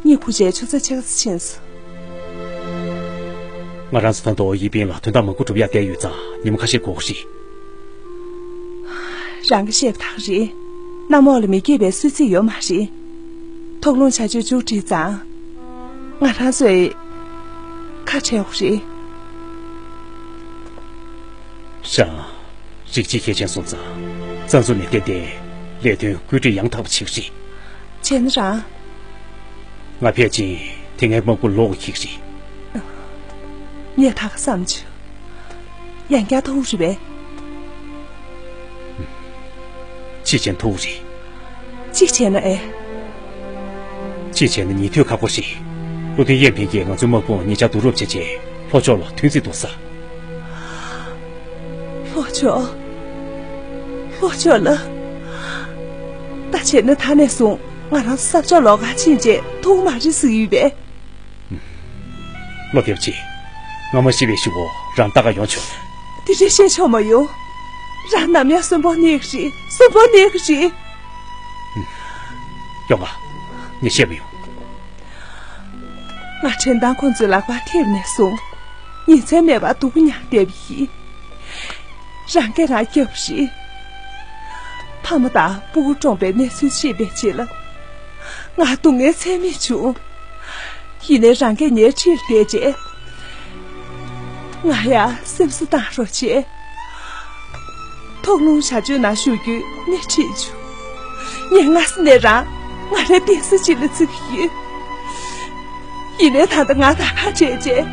གཉིད་ཁུག་རྗེས་ཆུ་ཚོད་ཕྱེད་ཀ་ཙམ་ཕྱིན་སོང་། ང་རང་ཚོ་ད་དུང་ཡི་པིན་ལ་དོན་དག་མང་པོ་སྒྲུབ་ཡག་བསྡད་ཡོད་ཙང་ཉི་མ་ཁ་ཤས་འགོར་གི་རེད། རང་གིས་བཤད་པ་དག་རེད། གནམ་འོག་ལ་མི་སྐྱིད་པའི་གསོལ་ཚིགས་ཡོད་མ་རེད། ཐོག་རླུང་བྱ་སྤྱོད་མཇུག་བསྒྲིལ་ཙང་། ང་རང་ཚོས་ཁ་བྲལ་དགོས་རེད། ཧྲང་། རིགས་གཅིག་མཁས་ཅན་སོང་ཙང་། རྩ་འཛུགས་ནས་བལྟས་ཏེ། ལས་དོན་བཀོད་སྒྲིག་ཡང་དག་པ་བྱེད་ཀྱི་རེད། བྱས་ན་རང་། ང་ཕལ་ཆེར་དེ་སྔའི་དམག་དཔུང་ལོག་གི་ཁྱེར་རེད། ངས་ད་ག་བསམ་བྱུང་། ཡང་བསྐྱར་ཐུག་རེད་པས། གཅིག་བྱས་ན་ཐུག་རེད། གཅིག་བྱས་ན་ཨེ། གཅིག་བྱས་ན་ཉེ་དུས་ཁག་པོ་རེད། བློ་མཐུན་ཡེ་ཕིང་གིས་ང་ཚོའི་དམག་དཔུང་ཉེ་ཆར་བསྡུ་རུབ་བྱས་རྗེས་ལྷོ་ཕྱོགས་ལ་ཐོན་རྩིས་འདུག་ཟེར། ལྷོ་ཕྱོགས། ལྷོ་ཕྱོགས་ལ། ད་བྱས་ན་ད་ནས་བཟུང་ང་རང་ཚོ་ས་ཕྱོགས་ལོགས་ཀ་ཕྱིན་རྗེས་ཐུག་མ་རེད་ཟེར་གྱི་ཡོད་པས། བློ་བདེ་པོ་བྱེད། ང་མ་ཤི་བའི་གཞུག་གུ་རང་ལྟ་ག་ཡོང་ཆོག་དེ་འདྲ་བཤད་ཆོག་མ་ཡོང་། རང་ནམ་ཡང་གསོན་པོར་གནས་ཀྱི་རེད། གསོན་པོར་གནས་ཀྱི་རེད། ཡོང་ང་། ངས་བཤད་པ་ཡོང་། ང་དྲན་དང་ཁོང་ཚོའི་ལག་པར་ཐེབས་ནས་བཟུང་། ཉིན་མཚན་མེད་པར་སྡུག་པོ་མྱངས་བསྡད་པ་ཡིན། རང་གིས་རང་བསྐྱབས་པ་རེད། ཕ་མ་དང་སྤུ་གུ་བཀྲོངས་པའི་གནས་ཚུལ་ཤེས་པའི་རྗེས་ལ། ང་སྡུག་བསྔལ་ཚད་མེད་བྱུང་། ཡིན་ནའི་རང་གིས་ངའི་འཁྲིས་ལ་བསྡད་རྗེས། ང་ཡར་སེམས་གསོ་བཏང་རོགས་བྱས། ཐོག་རླུང་བྱ་སྤྱོད་ནང་ཞུགས་རྒྱུའི་སྣེ་ཁྲིད་བྱུང་། ངས་སྔ་ས་ནས་རང་ང་རའི་གདན་ས་གཅིག་ལ་བརྩི་གི་ཡོད། ཡིན་ནའི་ད་ལྟ་ང་དང་ཁ་བྲལ་རྗེས།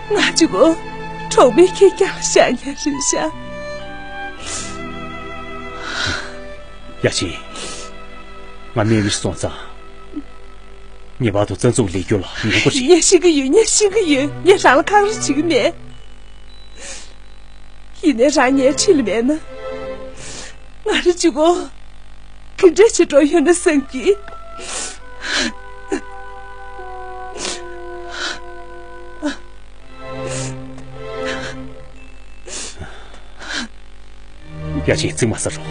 ང་གཅིག་པོ་གྲོགས་མེད་ཁེར་རྐྱང་ལ་བཞག་མཁན་རེད་ཤག་ཡ་ཤི། ང་རྨས་མེད་སོང་ཙང་། ངེས་པར་དུ་རྩ་འཛུགས་ལས་རྒྱུ་ལ་ཉན་དགོས་རེད། ངས་ཤེས་ཀྱི་ཡོད། ངས་ཤེས་ཀྱི་ཡོད། ངས་རང་ལ་ཁག་རེ་བྱེད་ཀྱི་མེད། ཡིན་ནའི་རང་ངའི་འཁྲིས་ལ་མེད་ན། ང་རང་གཅིག་པོ་ག་འདྲ་བྱེད་འགྲོ་ཡོད་ན་བསམ་གྱི། ཡ་ཆེན་རྩིག་མ་ཟ་རོགས།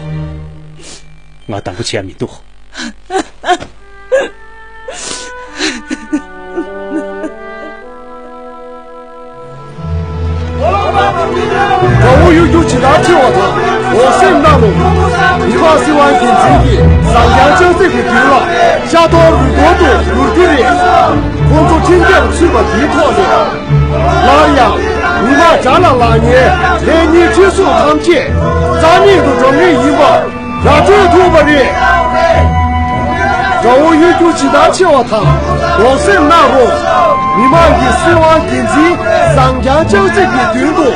ང་སྡང་པོ་བྱེད་ཡ་མི་འདུག་དགྲ་བོ་གཡོ་སྒྱུ་ཇི་ལྟར་ཆེ་བ་དང་འོག་སེམས་གནག་ལོ། མི་དམངས་སྲིད་དབང་སྒེར་འཛིན་གྱི་ཟངས་ཀྱང་ལྕགས་སྲེག་གི་མདུན་ལ་ཤ་གཏོར་རུས་གཏོར་དུ་འགྱུར་རྒྱུ་རེད། ཁོང་ཚོ་ཁྲིམས་འགལ་ཚུད་པ་དེའི་ཐོག་ནས། སླར་ཡང་མི་དམངས་དགྲ་ལ་ལངས་ཉེན་ལས་གཉིས་ཁྲི་གསུམ་ཐམས་ཅད་རྩ་མེད་དུ་འགྲོ་ངེས་ཡིན་པ་ར་སྤྲོད་ཐུབ་པ་རེད། དགྲ་བོ་གཡོ་སྒྱུ་ཇི་ལྟར་ཆེ་བ་དང་འོག་སེམས་གནག་རོ། མི་དམངས་ཀྱི་སྲིད་དབང་སྒེར་འཛིན་ཟངས་ཀྱང་ལྕགས་སྲེག་གི་མདུན་དུ་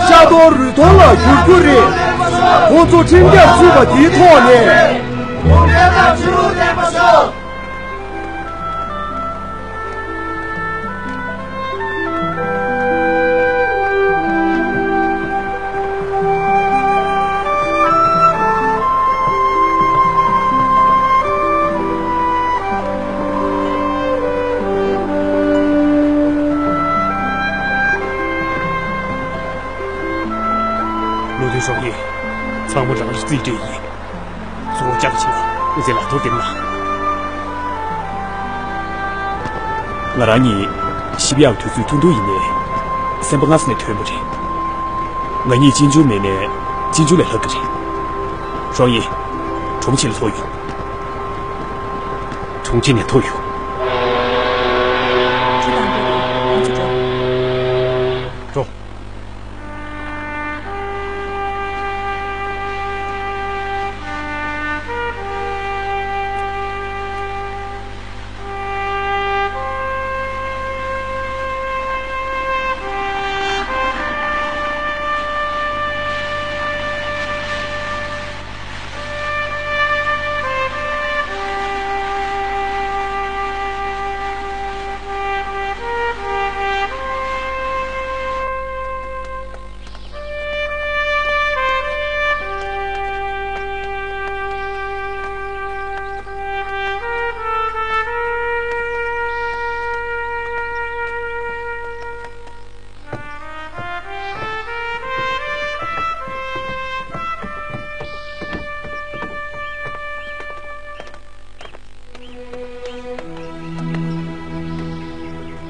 ཤ་གཏོར་རུས་གཏོར་ལ་འགྱུར་རྒྱུ་རེད། ཁོང་ཚོ་ཁྲིམས་འགལ་ཚུད་པ་འདིའི་ཐོག་ནས། ལུང་བསྟན་ཤོག་ཡིན། ཚང་མ་རང་རྩིས་སྤྲད་ཡིན། གཙོ་བོ་ལྕགས་ཕྱི་ལ་ཨུ་ཚེ་ལ་ཐོ་འདེམས་ན། ང་རང་གཉིས་ཤི་བ་ཡག་དུས་ཚོད་ཐུང་ཐུང་ཡིན་ནའི་སེམས་པ་སྔ་ས་ནས་མཐུན་པ་རེད། ང་གཉིས་གཅེན་གཅུང་མེད་ནའི་གཅེན་གཅུང་ལས་ལྷག་གི་རེད། ཧྲོང་ཡིན། གྲོང་ཁྱེར་ལ་ཐོག་ཡོང་། གྲོང་ཁྱེར་ནས་ཐོག་ཡོང་། ཁྱོད་དང་འགྲོ་རེད། ང་ཚོ་འགྲོ། འགྲོ།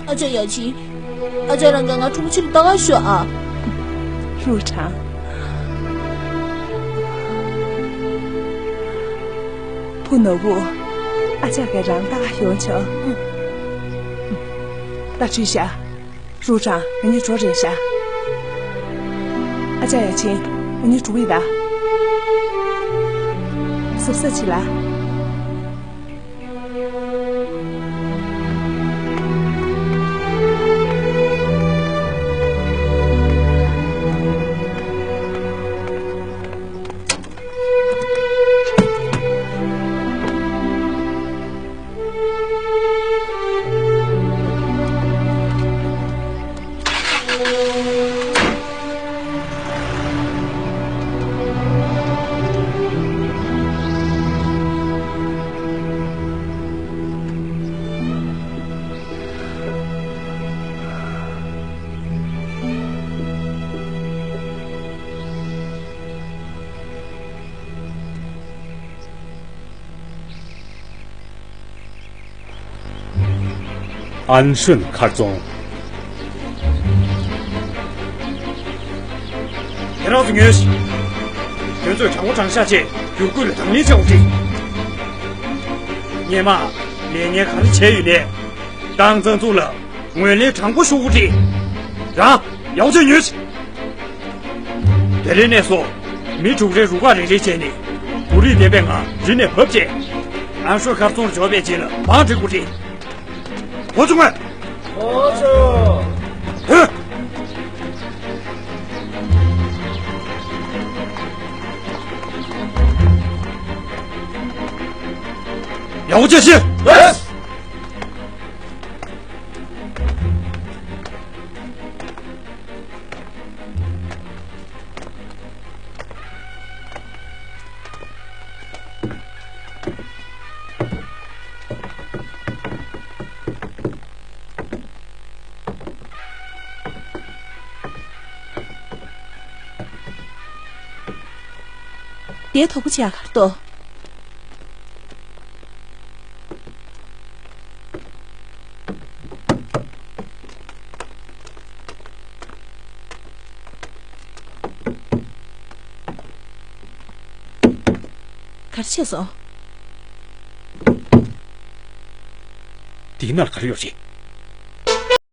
ཨ་ཅག་ཡ་ཆིན། ཨ་ཅག་རང་ག་ང་ཁྲུང་ཆུ་ལ་ལྟ་ག་ཤོག་ཨ། ཧྲུའུ་ཁྲང་། བུ་ནོར་བུ། ཨ་ཅག་ག་རང་ལྟ་ག་ཡོང་ཆོག་ད་ཁྲུས་ཤག་ཧྲུའུ་ཁྲང་། ང་གཉིས་འགྲོ་རན་ཤག་ཨ་ཅག་ཡ་ཆིན། ང་གཉིས་འགྲོ་གི་ཡིན་ད། གཟབ་གཟབ་བྱེད་ལ། ཨན་ཧྲུན་མཁར་རྫོང་། ཁྱེད་རང་ཚོ་ཉོན་ཞིག་ཁྱོད་ཚོས་དྲང་པོ་དྲང་བཞག་བྱས་བསྒྱུར་བཀོད་ལ་དང་ལེན་བྱ་དགོས་ཀྱི། སྔོན་མ་ལས་ངན་ག་རེ་བྱས་ཡོད་ནའི་ཏང་རྩ་འཛུགས་ལ་ངོས་ལེན་དྲང་པོ་ཞུ་དགོས་ཀྱི། རང་ཡག་པོ་བྱས་ཉོན་ཞིག་དེ་རིང་ནས་བཟུང་མི་དྲུག་རེ་རུ་ཁག་རེ་རེ་བྱས་ནས་བོད་རིགས་བསྟན་པའི་ངང་རི་ནས་བབས་རྗེས་ཨན་ཧྲུན་མཁར་རྫོང་ལ་འབྱོར་བའི་རྗེས་ལ་བང་སྒྲིག་དགོས་ཏེ། གོ་བྱུང་ངས། གོ་བྱུང་། ཧེ། ཡག་པོ་བྱས་ཤིག་ཧེ། དེའི་དོགས་པ་བྱས་ག་རེ་འདུག་ག་རེ་བྱས་སོང་། འདི་ནང་ལ་ག་རེ་ཡོད་རེད།